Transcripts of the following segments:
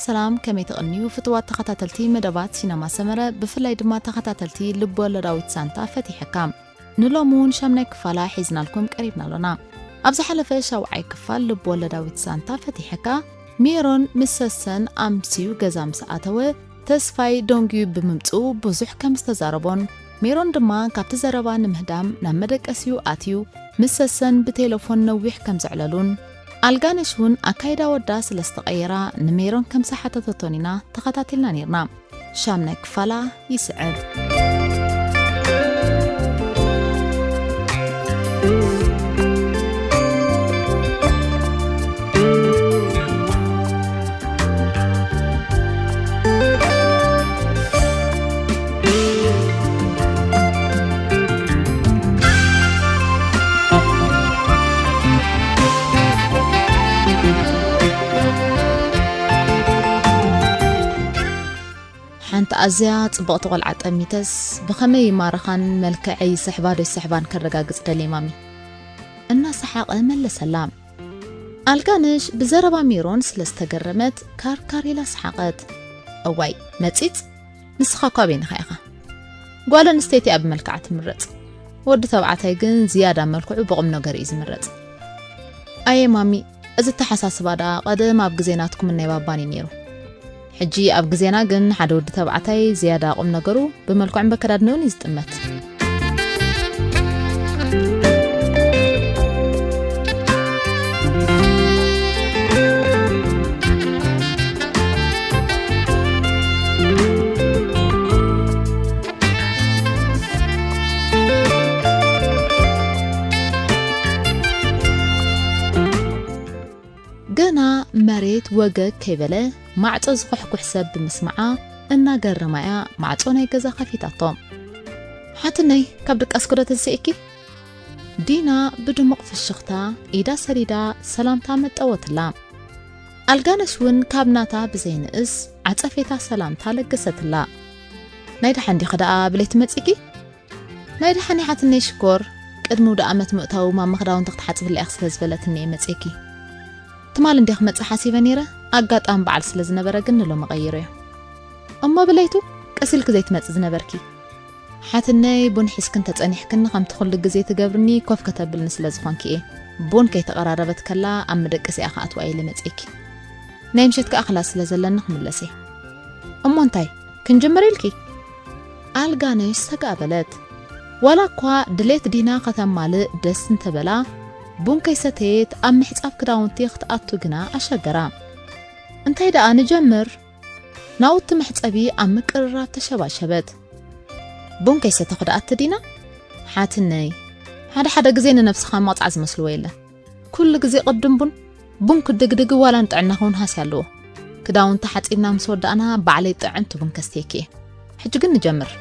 ሰላም፣ ከመይ ትቕንዩ ፍትዋት ተኸታተልቲ መደባት ሲነማ ሰመረ፣ ብፍላይ ድማ ተኸታተልቲ ልብ ወለዳዊት ሳንታ ፈቲሐካ። ንሎሚ እውን ሻምናይ ክፋላ ሒዝናልኩም ቀሪብና ኣሎና። ኣብ ዝሓለፈ ሻውዓይ ክፋል ልብ ወለዳዊት ሳንታ ፈቲሐካ፣ ሜሮን ምስ ሰሰን ኣምስዩ ገዛ ምስ ኣተወ፣ ተስፋይ ደንጉዩ ብምምጽኡ ብዙሕ ከም ዝተዛረቦን፣ ሜሮን ድማ ካብቲ ዘረባ ንምህዳም ናብ መደቀሲኡ ኣትዩ ምስ ሰሰን ብቴለፎን ነዊሕ ከም ዘዕለሉን፣ ኣልጋነሽ እውን ኣካይዳ ወዳ ስለ ዝተቐየራ ንሜሮን ከም ዝሓተተቶን ኢና ተኸታቲልና ኔርና። ሻምናይ ክፋላ ይስዕብ። ሓንቲ ኣዝያ ጽብቕቲ ቆልዓ ጠሚተስ፣ ብኸመይ ይማርኻን መልክዐይ ይስሕባ ዶ ይስሕባን ከረጋግጽ ደልየ ማሚ። እናሰሓቐ መለሰላ። ኣልጋነሽ ብዘረባ ሜሮን ስለ ዝተገረመት ካርካር ኢላ ሰሓቐት። እዋይ፣ መጺጽ፣ ንስኻ እኳ በይንኻ ኢኻ። ጓል ኣንስተይቲ እያ ብመልክዓ ትምረጽ። ወዲ ተባዕታይ ግን ዝያዳ መልክዑ ብቑም ነገር እዩ ዝምረጽ። ኣየ ማሚ፣ እዚ ኣተሓሳስባ ደኣ ቀደም ኣብ ግዜ ናትኩምን ናይ ባባን እዩ ነይሩ። ሕጂ ኣብ ግዜና ግን ሓደ ወዲ ተባዕታይ ዝያዳ ቁም ነገሩ ብመልክዑን በከዳድንኡን እዩ ዝጥመት። ገና መሬት ወገግ ከይበለ፣ ማዕጾ ዝኹሕኩሕ ሰብ ብምስምዓ፣ እናገረማ እያ ማዕጾ ናይ ገዛ ከፊታቶ። "ሓትነይ፣ ካብ ድቃስኪ ዶ ተንሲእኪ?" ዲና ብድሙቕ ፍሽኽታ ኢዳ ሰዲዳ ሰላምታ መጠወትላ። ኣልጋነሽ እውን ካብ ናታ ብዘይንእስ ዓጸፌታ ሰላምታ ለገሰትላ። "ናይ ደሓን ዲኺ ደኣ ብለይቲ መጺእኪ?" "ናይ ደሓን ሓትነይ ሽኮር፣ ቅድሚ ውደ ዓመት ምእታዉ ማማ ክዳውንቲ ክትሓጽብላ ኢኺ ስለ ዝበለትኒ እየ መጺእኪ። ትማል እንድየ ክመጽእ ሓሲበ ነይረ፣ ኣጋጣሚ በዓል ስለ ዝነበረ ግን ንሎሚ ቀይረዮ። እሞ ብለይቱ ቀስ ኢልኪ ዘይትመጽእ ዝነበርኪ?" "ሓትነይ ቡን ሒዝክን ተጸኒሕክን ከምቲ ኩሉ ግዜ ትገብርኒ ኮፍ ከተብልኒ ስለ ዝኾንኪ እየ ቡን ከይተቐራረበት ከላ ኣብ መደቀሲኣ ክኣትዋ ኢለ መጺእኪ። ናይ ምሸት ከኣ ክላስ ስለ ዘለኒ ክምለስ እየ። እሞ እንታይ ክንጅምር ኢልኪ?" ኣልጋነሽ ሰጋእ በለት። ዋላ እኳ ድሌት ዲና ከተማልእ ደስ እንተበላ፣ ቡን ከይሰተየት ኣብ ምሕጻብ ክዳውንቲ ክትኣቱ ግና ኣሸገራ። "እንታይ ደኣ ንጀምር?" ናውቲ መሕጸቢ ኣብ ምቅርራብ ተሸባሸበት። "ቡን ከይሰተኹ ደኣ ኣቲ ዲና?" "ሓትነይ፣ ሓደ ሓደ ግዜ ንነብስኻ ምቕጻዕ ዝመስልዎ የለን። ኩሉ ግዜ ቅድም ቡን፣ ቡን ክድግድግ ዋላ ንጥዕናኺ እውን ሃስያ ኣለዎ። ክዳውንቲ ሓጺብና ምስ ወዳእና ባዕለይ ጥዕምቲ ቡን ከስትየኪ እየ። ሕጂ ግን ንጀምር።"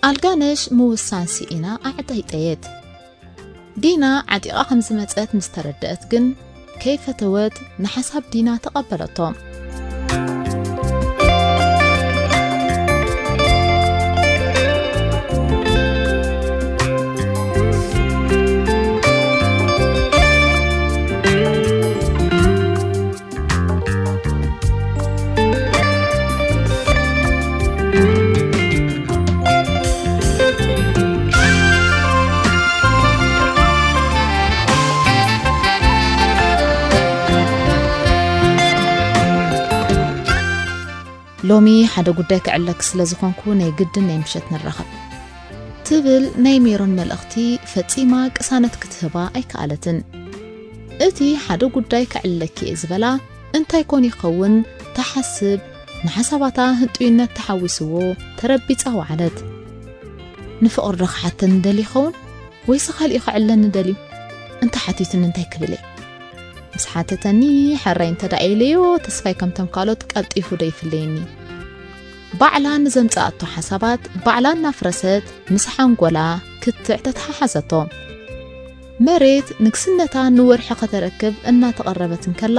ኣልጋነሽ ምውሳን ስኢና ኣዕጠይጠየት። ዲና ዓጢቓ ከም ዝመጸት ምስ ተረድአት ግን፣ ከይፈተወት ንሓሳብ ዲና ተቐበለቶ። "ሎሚ ሓደ ጉዳይ ክዕለክ ስለ ዝኾንኩ ናይ ግድን ናይ ምሸት ንራኸብ" ትብል ናይ ሜሮን መልእኽቲ ፈጺማ ቅሳነት ክትህባ ኣይከኣለትን። እቲ ሓደ ጉዳይ ክዕለኪ እየ ዝበላ እንታይ ኮን ይኸውን ትሓስብ፣ ንሓሳባታ ህንጡይነት ተሓዊስዎ ተረቢጻ ወዓለት። "ንፍቕሪ ዶ ክሓተኒ ደልዩ ይኸውን? ወይስ ኻልእ ክዕለኒ ደልዩ? እንተ ሓቲቱኒ እንታይ ክብል እየ?" ምስ ሓተተኒ፣ ሕራይ እንተ ደኣ ኢለዮ፣ ተስፋይ ከምቶም ካልኦት ቀልጢፉ ዶ ይፍለየኒ? ባዕላ ንዘምጽኣቶ ሓሳባት ባዕላ እናፍረሰት ምስ ሓንጎላ ክትዕ ተተሓሓዘቶ። መሬት ንግስነታ ንወርሒ ከተረክብ እናተቐረበት እንከላ፣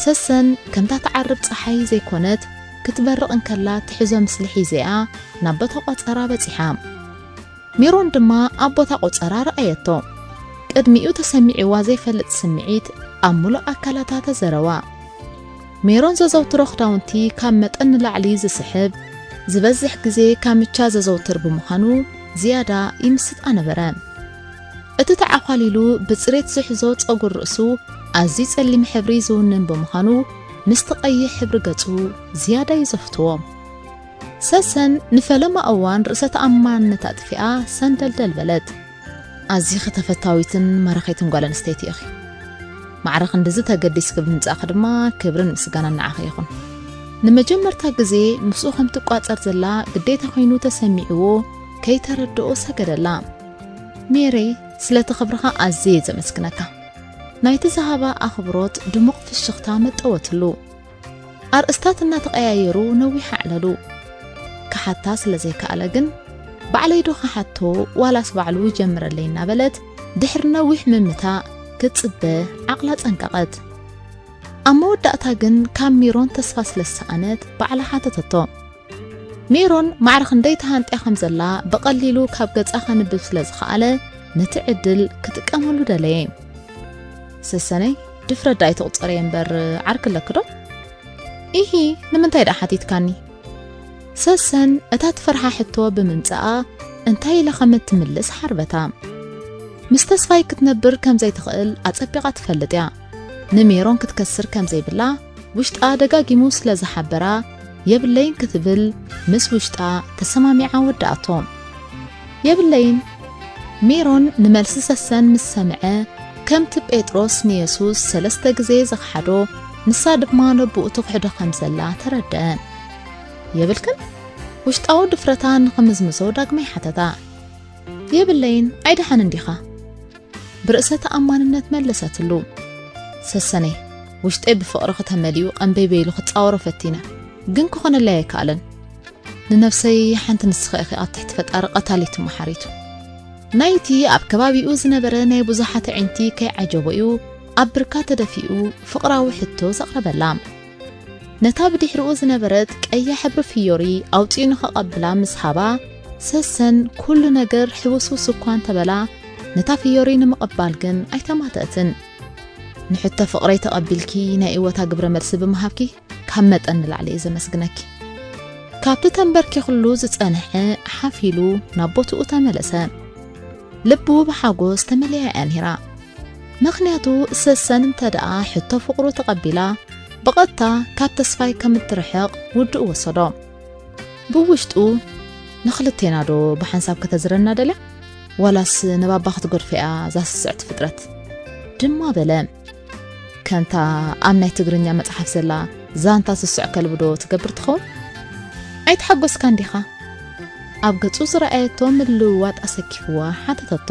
ሰሰን ከምታ ትዓርብ ጸሓይ ዘይኮነት፣ ክትበርቕ እንከላ ትሕዞ ምስሊ ሒዘኣ ናብ ቦታ ቆጸራ በጺሓ። ሜሮን ድማ ኣብ ቦታ ቆጸራ ረኣየቶ። ቅድሚኡ ተሰሚዕዋ ዘይፈልጥ ስምዒት ኣብ ምሉእ ኣካላታ ተዘረዋ። ሜሮን ዘዘውትሮ ክዳውንቲ ካብ መጠን ንላዕሊ ዝስሕብ፣ ዝበዝሕ ግዜ ካምቻ ዘዘውትር ብምዃኑ ዝያዳ ይምስጣ ነበረ። እቲ ተዓዃሊሉ ብጽሬት ዝሕዞ ጸጉር ርእሱ ኣዝዩ ጸሊም ሕብሪ ዝውንን ብምዃኑ ምስቲ ቀይሕ ሕብሪ ገጹ ዝያዳ ይዘፍትዎ። ሰሰን ንፈለማ እዋን ርእሰ ተኣማንነታ ኣጥፊኣ ሰንደልደል በለት። ኣዚኺ ተፈታዊትን ማራኺትን ጓል ኣንስተይቲ ኢኺ። ማዕረ ክንድዚ ተገዲስኪ ብምምጻእኪ ድማ ክብርን ምስጋናን ንዓኺ ይኹን። ንመጀመርታ ግዜ ምስኡ ከም ትቋጸር ዘላ ግዴታ ኮይኑ ተሰሚዕዎ ከይተረድኦ ሰገደላ። ሜሬ፣ ስለቲ ክብርኻ ኣዝየ ዘመስግነካ። ናይቲ ዝሃባ ኣኽብሮት ድሙቕ ፍሽኽታ መጠወትሉ። ኣርእስታት እናተቐያየሩ ነዊሕ ኣዕለሉ። ክሓታ ስለ ዘይከኣለ ግን፣ ባዕለይ ዶ ክሓቶ ዋላስ ባዕሉ ይጀምረለይ እናበለት ድሕሪ ነዊሕ ምምታእ ክትጽበ ዓቕላ ጸንቀቐት። ኣብ መወዳእታ ግን ካብ ሜሮን ተስፋ ስለ ዝሰኣነት ባዕላ ሓተተቶ። ሜሮን ማዕረ ክንደይ ተሃንጥያ ከም ዘላ ብቐሊሉ ካብ ገጻ ከንብብ ስለ ዝኸኣለ ነቲ ዕድል ክጥቀመሉ ደለየ። ሰሰነይ፣ ድፍረት ደኣ ኣይትቑጸርዮ እምበር ዓርኪ ኣለኪ ዶ? ኢሂ፣ ንምንታይ ደኣ ሓቲትካኒ? ሰሰን እታ ትፈርሓ ሕቶ ብምምጻኣ እንታይ ኢላ ከም እትምልስ ሓርበታ። ምስ ተስፋይ ክትነብር ከም ዘይትኽእል ኣጸቢቓ ትፈልጥ እያ። ንሜሮን ክትከስር ከም ዘይብላ ውሽጣ ደጋጊሙ ስለ ዝሓበራ የብለይን ክትብል ምስ ውሽጣ ተሰማሚዓ ወዳኣቶ። የብለይን። ሜሮን ንመልሲ ሰሰን ምስ ሰምዐ፣ ከምቲ ጴጥሮስ ንየሱስ ሰለስተ ግዜ ዝኸሓዶ፣ ንሳ ድማ ነብኡ ትኽሕዶ ከም ዘላ ተረድአ። የብልክን? ውሽጣዊ ድፍረታ ንኽምዝምዞ ዳግማይ ሓተታ። የብለይን፣ ኣይደሓንን ዲኻ? ብርእሰ ተኣማንነት መለሰትሉ። ሰሰነይ፣ ውሽጠይ ብፍቕርኺ ተመሊኡ ቀንበይበይ ኢሉ ክጻወሮ ፈቲነ፣ ግን ክኾነለይ ኣይከኣለን። ንነብሰይ ሓንቲ ንስኺ ኢኺ ኣብ ትሕቲ ፈጣሪ ቀታሊት መሓሪቱ። ናይቲ ኣብ ከባቢኡ ዝነበረ ናይ ብዙሓት ኣዒንቲ ከይዓጀቦ እዩ ኣብ ብርካ ተደፊኡ ፍቕራዊ ሕቶ ዘቕረበላ። ነታ ብድሕሪኡ ዝነበረት ቀያ ሕብሪ ፍዮሪ ኣውጺኡ ንኸቐብላ ምስ ሃባ፣ ሰሰን ኩሉ ነገር ሕውስውስ እኳ እንተበላ፣ ነታ ፍዮሪ ንምቕባል ግን ኣይተማተእትን። ንሕቶ ፍቕረይ ተቐቢልኪ ናይ እወታ ግብረ መልሲ ብምሃብኪ ካብ መጠን ንላዕሊ እየ ዘመስግነኪ። ካብቲ ተንበርኪኹሉ ዝጸንሐ ሓፍ ኢሉ ናብ ቦትኡ ተመለሰ። ልቡ ብሓጎስ ተመሊኣ እያ ነይራ። ምኽንያቱ ሰሰን እንተ ደኣ ሕቶ ፍቕሩ ተቐቢላ፣ ብቐጥታ ካብ ተስፋይ ከም እትርሕቕ ውድኡ ወሰዶ። ብውሽጡ፣ ንኽልቴና ዶ ብሓንሳብ ከተዝረና ደልያ? ዋላስ ንባባ ክትገድፎ እያ እዛ ስስዕቲ ፍጥረት? ድማ በለ። ከምታ ኣብ ናይ ትግርኛ መጽሓፍ ዘላ ዛንታ ስሱዕ ከልቢ ዶ ትገብር ትኸውን? ኣይተሓጎስካን ዲኻ? ኣብ ገጹ ዝረኣየቶ ምልውዋጥ ኣሰኪፍዋ ሓተተቶ።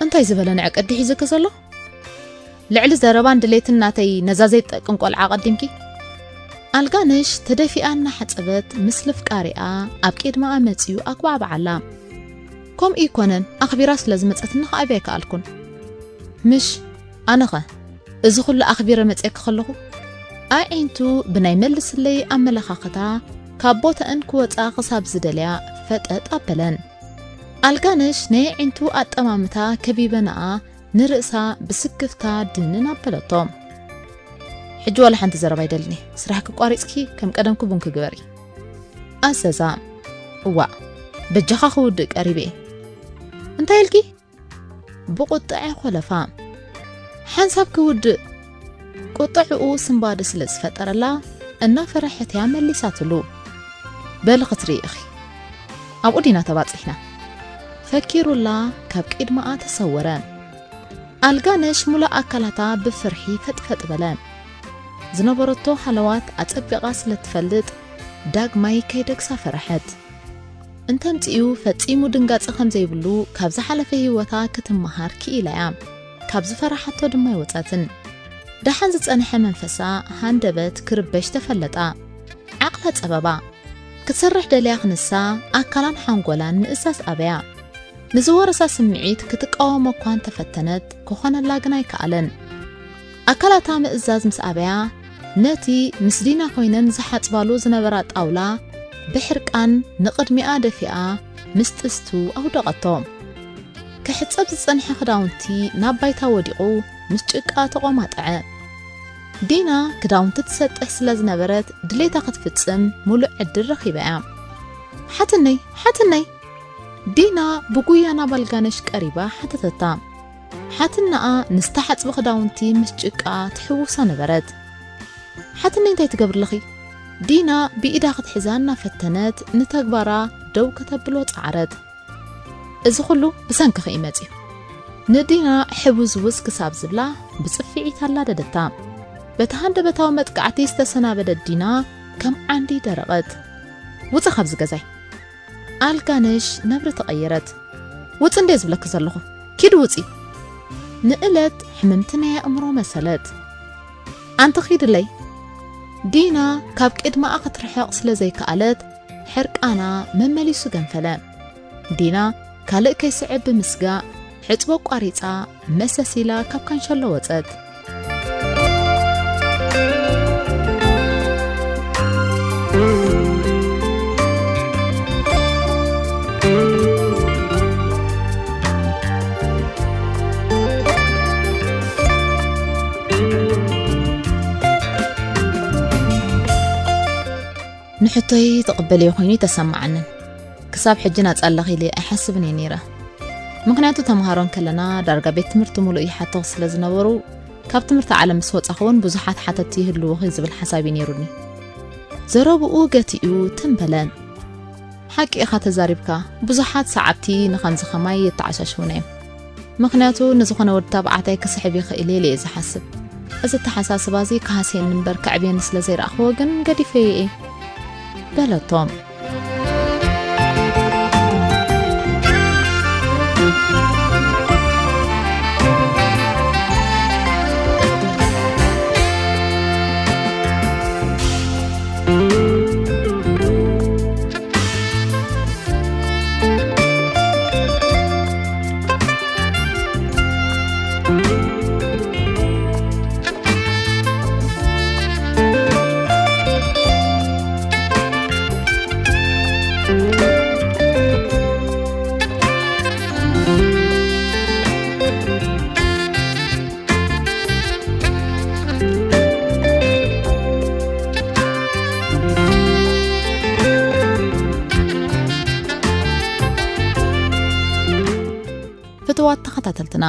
እንታይ ዝበለ ንዕቀት ድዩ ሒዙኪ ዘሎ? ልዕሊ ዘረባን ድሌትን ናተይ ነዛ ዘይትጠቅም ቆልዓ ኣቐዲምኪ? ኣልጋነሽ ተደፊኣ እናሓጸበት ምስ ልፍቃሪኣ ኣብ ቅድመኣ መጺኡ ኣጉባዕባዓላ። ከምኡ ይኮነን፣ ኣኽቢራ ስለ ዝመጸትኒ ክኣብያ ኣይከኣልኩን። ምሽ፣ ኣነኸ እዚ ኩሉ ኣኽቢረ መጺኤኪ ከለኹ? ኣዒንቱ ብናይ መልስለይ ኣመለኻኽታ ካብ ቦታኣን ክወጻ ክሳብ ዝደልያ ፈጠጥ ኣበለን። ኣልጋነሽ ናይ ኣዒንቱ ኣጠማምታ ከቢበንኣ ንርእሳ ብስክፍታ ድንን ኣበለቶ። ሕጂ ዋላ ሓንቲ ዘረባ ኣይደልን እየ። ስራሕኪ ኣቋሪጽኪ ከም ቀደምኪ ቡንኪ ግበሪ። ኣዘዛ። እዋእ፣ በጃኻ ክውድእ ቀሪበ እየ። እንታይ ኢልኪ? ብቁጥዐ ኮለፋ። ሓንሳብ ክውድእ። ቁጥዕኡ ስንባደ ስለ ዝፈጠረላ እናፈረሐት እያ መሊሳትሉ። በሊ ክትርኢ ኢኺ። ኣብኡ ዲና ተባጺሕና። ፈኪሩላ ካብ ቅድመኣ ተሰወረ። ኣልጋነሽ ሙሉእ ኣካላታ ብፍርሒ ፈጥፈጥ በለ። ዝነበረቶ ሃለዋት ኣጸቢቓ ስለ ትፈልጥ ዳግማይ ከይደግሳ ፈረሐት። እንተምጺኡ ፈጺሙ ድንጋጸ ከም ዘይብሉ ካብ ዝሓለፈ ህይወታ ክትመሃር ክኢላ እያ። ካብ ዝፈራሓቶ ድማ ኣይወጸትን። ደሓን ዝጸንሐ መንፈሳ ሃንደበት ክርበሽ ተፈለጣ። ዓቕላ ጸበባ። ክትሰርሕ ደልያ ክንሳ ኣካላን ሓንጎላን ምእዛዝ ኣበያ። ንዝወረሳ ስምዒት ክትቃወሞ እኳ እንተፈተነት፣ ክኾነላ ግን ኣይከኣለን። ኣካላታ ምእዛዝ ምስ ኣበያ፣ ነቲ ምስ ዲና ኮይነን ዝሓጽባሉ ዝነበራ ጣውላ ብሕርቃን ንቕድሚኣ ደፊኣ ምስ ጥስቱ ኣውደቐቶ። ክሕጸብ ዝጸንሐ ክዳውንቲ ናብ ባይታ ወዲቑ ምስ ጭቃ ተቖማጠዐ። ዲና ክዳውንቲ ትሰጥሕ ስለ ዝነበረት ድሌታ ክትፍጽም ሙሉእ ዕድል ረኺባ እያ። ሓትነይ፣ ሓትነይ! ዲና ብጉያ ናብ ኣልጋነሽ ቀሪባ ሓተተታ። ሓትነኣ ንዝተሓጽበ ክዳውንቲ ምስ ጭቃ ትሕውሶ ነበረት። ሓትነይ እንታይ ትገብሪ ኣለኺ? ዲና ብኢዳ ክትሕዛ እናፈተነት ንተግባራ ደው ከተብሎ ጸዓረት። እዚ ኩሉ ብሰንክኺ እዩ መጺኡ። ንዲና ሕውዝውዝ ክሳብ ዝብላ ብጽፍዒት ኣላደደታ። በቲ ሃንደበታዊ መጥቃዕቲ ዝተሰናበደት ዲና ከም ዓንዲ ደረቐት። ውጺ ካብዚ ገዛይ። ኣልጋነሽ ነብሪ ተቐየረት። ውጺ እንዴ ዝብለኪ ዘለኹ? ኪድ ውጺ። ንእለት ሕምምቲ ናይ ኣእምሮ መሰለት። ኣንቲ ኺድለይ። ዲና ካብ ቅድማኣ ክትርሕቕ ስለ ዘይከኣለት፣ ሕርቃና መመሊሱ ገንፈለ። ዲና ካልእ ከይስዕብ ብምስጋእ፣ ሕጽቦ ኣቋሪጻ መሰስ ኢላ ካብ ካንሸሎ ወጸት። ንሕቶይ ትቕበልዮ ኮይኑ ኣይተሰምዓንን። ክሳብ ሕጂ ናጻ ኣለኺ ኢለ ኣይሓስብን እየ ነይረ። ምኽንያቱ ተምሃሮ እንከለና ዳርጋ ቤት ትምህርቲ ሙሉእ ይሓተኹ ስለ ዝነበሩ፣ ካብ ትምህርቲ ዓለም ምስ ወጻኹ እውን ብዙሓት ሓተትቲ ይህልዉኺ ዝብል ሓሳብ እዩ ነይሩኒ። ዘረብኡ ገቲኡ ትም በለ። ሓቂ ኢኻ ተዛሪብካ፣ ብዙሓት ሰዓብቲ ንኸምዚ ኸማይ የተዓሻሽዉና እዮም። ምኽንያቱ ንዝኾነ ወዲ ተባዕታይ ክስሕብ ይኽእል እየ ኢለ እየ ዝሓስብ። እዚ ኣተሓሳስባ እዚ ክሃስየኒ እምበር ከዕብየኒ ስለ ዘይረኣኽዎ ግን ገዲፈዮ እየ በለቶም። ፍትዋት ተኸታተልትና፣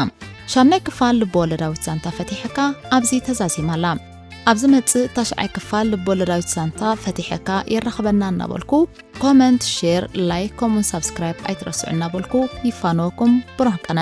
ሻምናይ ክፋል ልበወለዳዊት ዛንታ ፈቲሐካ ኣብዚ ተዛዚማ ኣላ። ኣብ ዝመጽእ ታሽዓይ ክፋል ልበወለዳዊት ዛንታ ፈቲሐካ የራኽበና እናበልኩ፣ ኮመንት፣ ሼር፣ ላይክ፣ ከምኡውን ሳብስክራይብ ኣይትረስዑ እናበልኩ ይፋነወኩም። ብሩህ ቀነ።